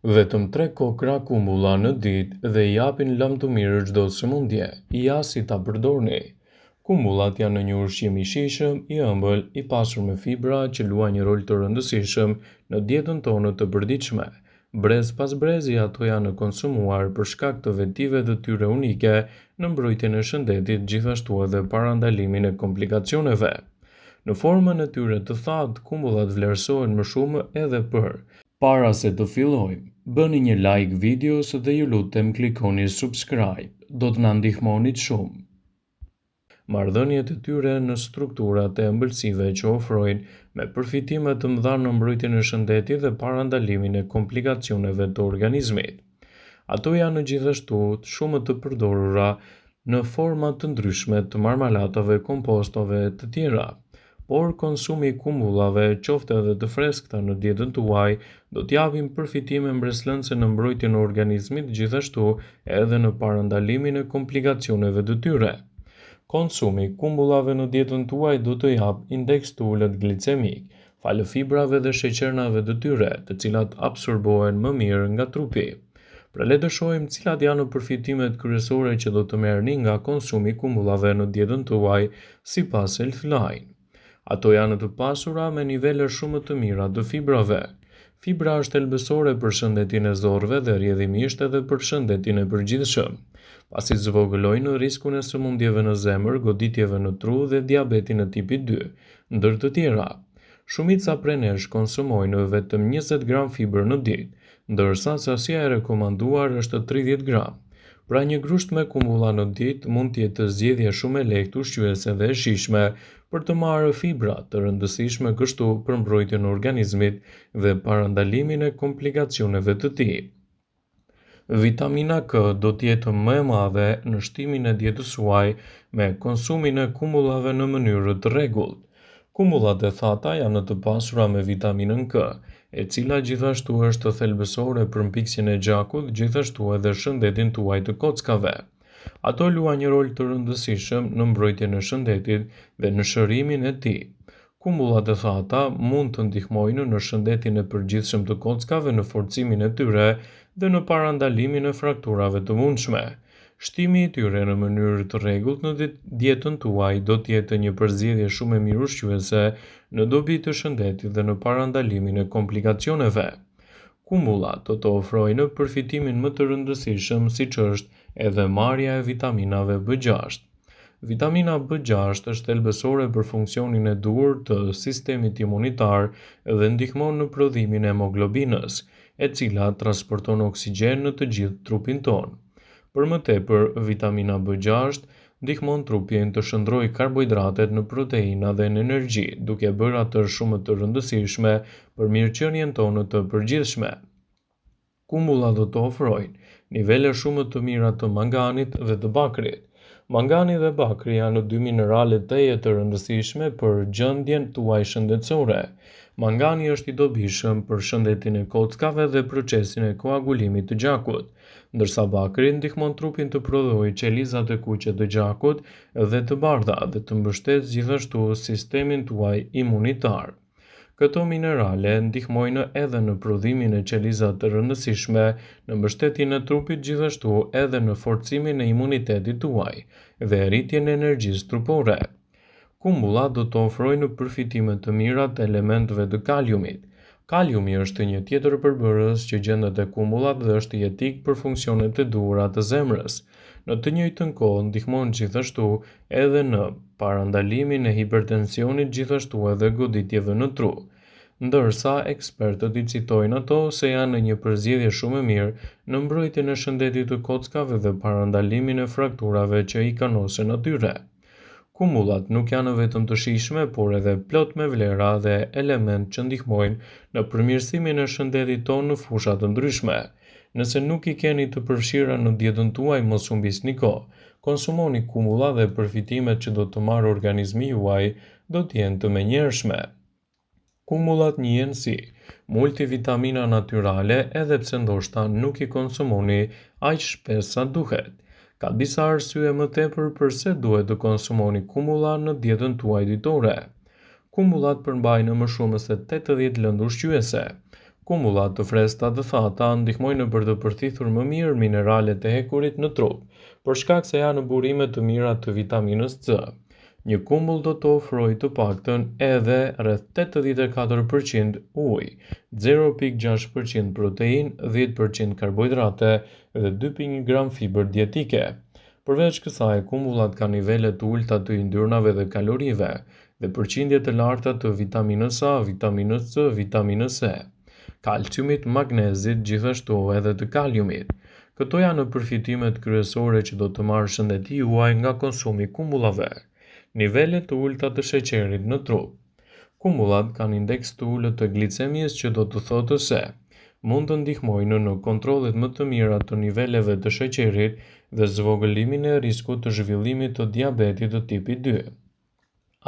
Vetëm tre kokrra kumbulla në ditë dhe i japin lamtumirë çdo sëmundje. Ja si ta përdorni. Kumbullat janë një ushqim i shijshëm, i ëmbël, i pasur me fibra që luajnë një rol të rëndësishëm në dietën tonë të përditshme. Brez pas brezi ato janë konsumuar për shkak të vetive të tyre unike në mbrojtjen e shëndetit gjithashtu edhe parandalimin e komplikacioneve. Në formën e tyre të thatë, kumbullat vlerësohen më shumë edhe për Para se të fillojmë, bëni një like videos dhe ju lutem klikoni subscribe, do të na ndihmonit shumë. Marrëdhëniet e tyre në strukturat e ëmbëlsive që ofrojnë me përfitime të mëdha në mbrojtjen e shëndetit dhe parandalimin e komplikacioneve të organizmit. Ato janë gjithashtu shumë të përdorura në forma të ndryshme të marmalatave, kompostove e të tjera. Por konsumi i kumbullave, qoftë edhe të freskëta në dietën tuaj, do të japin përfitime mbresëlënëse në mbrojtjen e organizmit gjithashtu edhe në parandalimin e komplikacioneve të tyre. Konsumi i kumbullave në dietën tuaj do të japë indeks të ulët glicemik, falë fibrave dhe sheqernave të tyre, të cilat absorbohen më mirë nga trupi. Pra le të shohim cilat janë përfitimet kryesore që do të merrni nga konsumi i kumbullave në dietën tuaj sipas Healthline. Ato janë të pasura me nivele shumë të mira të fibrave. Fibra është thelbësore për shëndetin e zorrëve dhe rrjedhimisht edhe për shëndetin e përgjithshëm, pasi zvogëlojnë riskun e sëmundjeve në zemër, goditjeve në tru dhe diabetin e tipit 2, ndër të tjera. Shumica prej nesh konsumojnë vetëm 20 gram fibër në ditë, ndërsa sasia e rekomanduar është 30 gram. Pra një grusht me kumbulla në ditë mund të jetë zgjedhje shumë e lehtë ushqyese dhe e shijshme për të marrë fibra të rëndësishme kështu për mbrojtjen e organizmit dhe parandalimin e komplikacioneve të tij. Vitamina K do të jetë më e madhe në shtimin e dietës suaj me konsumin e kumbullave në mënyrë të rregullt. Kumbullat e thata janë të pasura me vitaminën K, e cila gjithashtu është thelbësore për mpiksjen e gjakut, gjithashtu edhe shëndetin tuaj të kockave. Ato luajnë një rol të rëndësishëm në mbrojtjen e shëndetit dhe në shërimin e tij. Kumbullat e thata mund të ndihmojnë në shëndetin e përgjithshëm të kockave, në forcimin e tyre dhe në parandalimin e frakturave të mundshme. Shtimi i tyre në mënyrë të rregullt në dietën tuaj do të jetë një përzgjedhje shumë e mirë ushqyese në dobi të shëndetit dhe në parandalimin e komplikacioneve. Kumbullat do të ofrojnë përfitimin më të rëndësishëm siç është edhe marrja e vitaminave B6. Vitamina B6 është thelbësore për funksionin e duhur të sistemit imunitar dhe ndihmon në prodhimin e hemoglobinës, e cila transporton oksigjen në të gjithë trupin tonë. Për më tepër, vitamina B6 ndihmon trupin të shndërrojë karbohidratet në proteina dhe në energji, duke bërë atë shumë të rëndësishme për mirëqenien tonë të përgjithshme. Kumbulla do të ofrojnë nivele shumë të mira të manganit dhe të bakrit. Mangani dhe bakri janë dy minerale tejet të rëndësishme për gjendjen tuaj shëndetësore. Mangani është i dobishëm për shëndetin e kockave dhe procesin e koagulimit të gjakut, ndërsa bakri ndihmon trupin të prodhojë qelizat e kuqe të gjakut dhe të bardha dhe të mbështesë gjithashtu sistemin tuaj imunitar. Këto minerale ndihmojnë edhe në prodhimin e qelizave të rëndësishme, në mbështetjen e trupit gjithashtu edhe në forcimin e imunitetit tuaj dhe rritjen e energjisë trupore. Kumbulla do të ofrojnë përfitime të mira të elementëve të kaliumit. Kaliumi është një tjetër përbërës që gjendet te kumbullat dhe është jetik për funksionet e duhura të zemrës. Në të njëjtën kohë ndihmon gjithashtu edhe në parandalimin e hipertensionit gjithashtu edhe goditjeve në tru. Ndërsa ekspertët i citojnë ato se janë një përzgjedhje shumë e mirë në mbrojtjen e shëndetit të kockave dhe parandalimin e frakturave që i kanosen atyre. Kumbullat nuk janë vetëm të shijshme, por edhe plot me vlera dhe elementë që ndihmojnë në përmirësimin e shëndetit tonë në fusha të ndryshme. Nëse nuk i keni të përfshira në dietën tuaj, mos humbisni kohë. Konsumoni kumbulla dhe përfitimet që do të marrë organizmi juaj do të jenë të menjëhershme. Kumbullat njihen si multivitamina natyrale edhe pse ndoshta nuk i konsumoni aq shpesh sa duhet. Ka disa arsye më tepër përse duhet të konsumoni kumbulla në dietën tuaj ditore. Kumbullat përmbajnë më shumë se 80 lëndë ushqyese. Kumbulla të freskëta të thata ndihmojnë për të përthithur më mirë mineralet e hekurit në trup, për shkak se janë burime të mira të vitaminës C. Një kumbull do të ofrojë të paktën edhe rreth 84 për qind ujë, 0,6 për qind proteinë, 10 për qind karbohidrate dhe 2,1 gram fibër dietike. Përveç kësaj, kumbullat kanë nivele të ulëta të yndyrnave dhe kalorive dhe përqindje të larta të vitaminës A, vitaminës C, vitaminës E, kalciumit, magnezit, gjithashtu edhe të kaliumit. Këto janë përfitimet kryesore që do të marrë shëndeti juaj nga konsumi i kumbullave. Nivele të ulëta të sheqerit në trup. Kumbullat kanë indeks të ulët të glicemisë që do të thotë se mund të ndihmojnë në kontrollet më të mira të niveleve të sheqerit dhe zvogëlimin e riskut të zhvillimit të diabetit të tipit 2.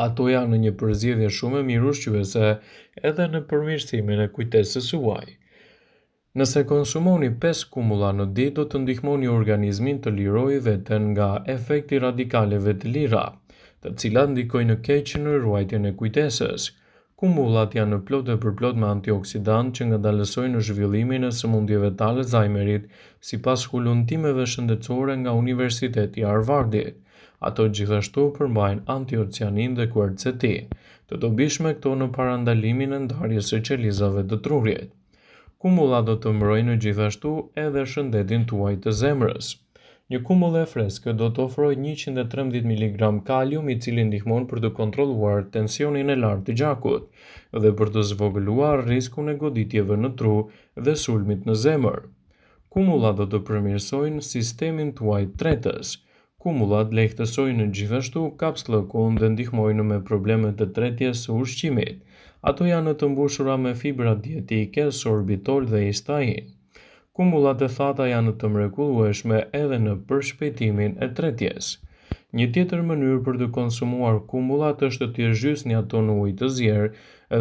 Ato janë një përzgjedhje shumë e mirë ushqyese edhe në përmirësimin e kujtesës suaj. Nëse konsumoni 5 kumbulla në ditë, do të ndihmoni organizmin të lirojë veten nga efekti i radikaleve të lira, të cilat ndikojnë keq në ruajtjen e kujtesës. Kumbullat janë plot e përplot me antioksidantë që ngadalësojnë zhvillimin e sëmundjeve të Alzheimerit, sipas hulumtimeve shëndetësore nga Universiteti i Harvardit. Ato gjithashtu përmbajnë antiocianin dhe kuercetin, të dobishme këto në parandalimin e ndarjes së qelizave të trurit. Kumbullat do të mbrojnë gjithashtu edhe shëndetin tuaj të zemrës. Një kumbull e freskët do të ofrojë 113 miligram kalium, i cili ndihmon për të kontrolluar tensionin e lartë të gjakut dhe për të zvogëluar riskun e goditjeve në tru dhe sulmit në zemër. Kumbullat do të përmirësojnë sistemin tuaj tretës. Kumbullat lehtësojnë gjithashtu kapsllëkun dhe ndihmojnë me problemet e tretjes së ushqimit. Ato janë të mbushura me fibra dietike, sorbitol dhe histain. Kumbullat e thata janë të mrekullueshme edhe në përshpejtimin e tretjes. Një tjetër mënyrë për të konsumuar kumbullat është t'i zhysni ato në ujë të zier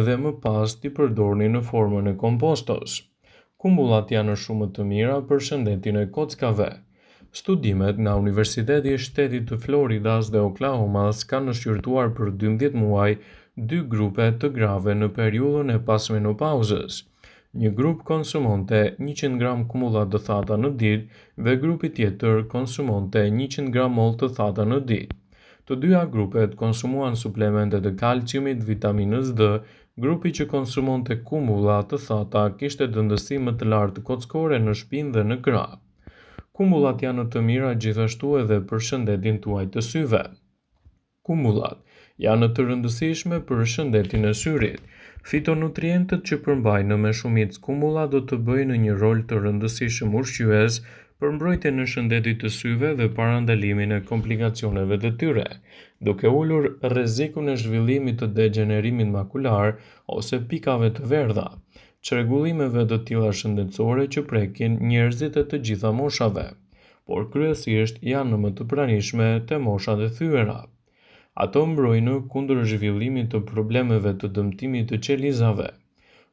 dhe më pas t'i përdorni në formën e kompostos. Kumbullat janë shumë të mira për shëndetin e kockave. Studimet nga Universiteti i Shtetit të Floridas dhe Oklahomas kanë shqyrtuar për 12 muaj dy grupe të grave në periudhën e pasmenopauzës. Një grup konsumonte 100 gram kumbulla të thata në ditë dhe grupi tjetër konsumonte 100 gram mollë të thata në ditë. Të dyja grupet konsumuan suplemente të kalciumit, vitaminës D, grupi që konsumonte kumbulla të thata kishte dendësi më të lartë kockore në shpinë dhe në krah. Kumbullat janë të mira gjithashtu edhe për shëndetin tuaj të syve. Kumbullat janë të rëndësishme për shëndetin e syrit. Fitonutrientët që përmbajnë me shumicë kumbulla do të bëjnë një rol të rëndësishëm ushqyes për mbrojtjen e shëndetit të syve dhe parandalimin e komplikacioneve të tyre, duke ulur rrezikun e zhvillimit të degjenerimit makular ose pikave të verdha, çrregullimeve të tilla shëndetësore që prekin njerëzit e të gjitha moshave, por kryesisht janë më të pranishme te moshat e thyera. Ato mbrojnë kundër zhvillimit të problemeve të dëmtimit të qelizave.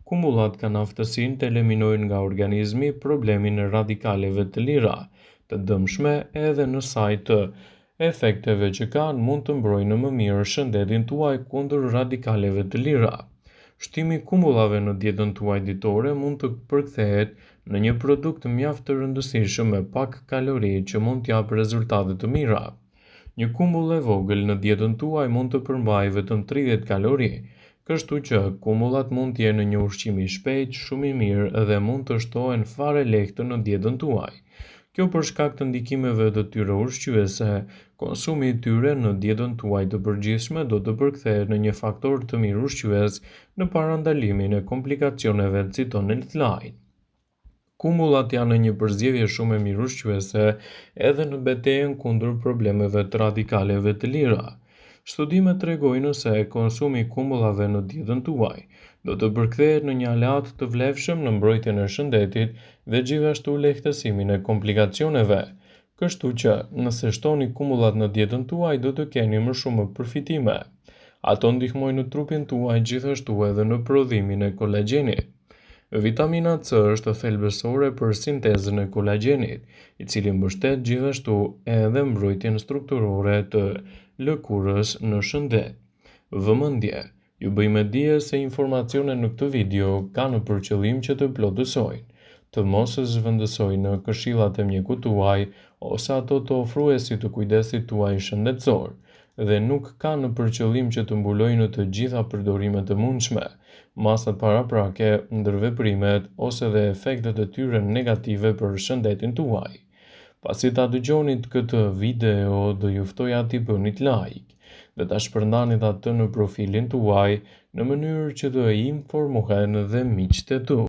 Kumbullat kanë aftësinë të eliminojnë nga organizmi problemin e radikaleve të lira, të dëmshme edhe në sajë të efekteve që kanë mund të mbrojnë më mirë shëndetin tuaj kundër radikaleve të lira. Shtimi i kumbullave në dietën tuaj ditore mund të përkthehet në një produkt mjaft të rëndësishëm me pak kalori që mund të japë rezultate të mira. Një kumbull e vogël në dietën tuaj mund të përmbajë vetëm 30 kalori, kështu që kumbullat mund të jenë një ushqim i shpejtë, shumë i mirë dhe mund të shtohen fare lehtë në dietën tuaj. Kjo për shkak të ndikimeve të tyre ushqyese, konsumi i tyre në dietën tuaj të përgjithshme do të përkthehet në një faktor të mirë ushqyes në parandalimin e komplikacioneve, citon Healthline. Kumbullat janë një përzgjedhje shumë e mirë ushqyese edhe në betejën kundër problemeve të radikaleve të lira. Studimet tregojnë se konsumi i kumbullave në dietën tuaj do të përkthehet në një aleat të vlefshëm në mbrojtjen e shëndetit dhe gjithashtu lehtësimin e komplikacioneve. Kështu që, nëse shtoni kumbullat në dietën tuaj, do të keni më shumë përfitime. Ato ndihmojnë në trupin tuaj gjithashtu edhe në prodhimin e kolagjenit. Vitamina C është thelbësore për sintezën e kolagjenit, i cili mbështet gjithashtu edhe mbrojtjen strukturore të lëkurës në shëndet. Vëmendje! Ju bëj me dije se informacionet në këtë video kanë për qëllim që të plotësojnë, të mos zëvendësojnë këshillat e mjekut tuaj ose ato të ofruesit të kujdesit tuaj shëndetësor dhe nuk kanë për qëllim që të mbulojnë të gjitha përdorimet e mundshme, masat paraprake, ndërveprimet ose dhe efektet e tyre negative për shëndetin tuaj. Pasi ta dëgjonit këtë video, do ju ftoja t'i bënit like dhe ta shpërndanit atë në profilin tuaj në mënyrë që të informohen dhe miqtë e tu.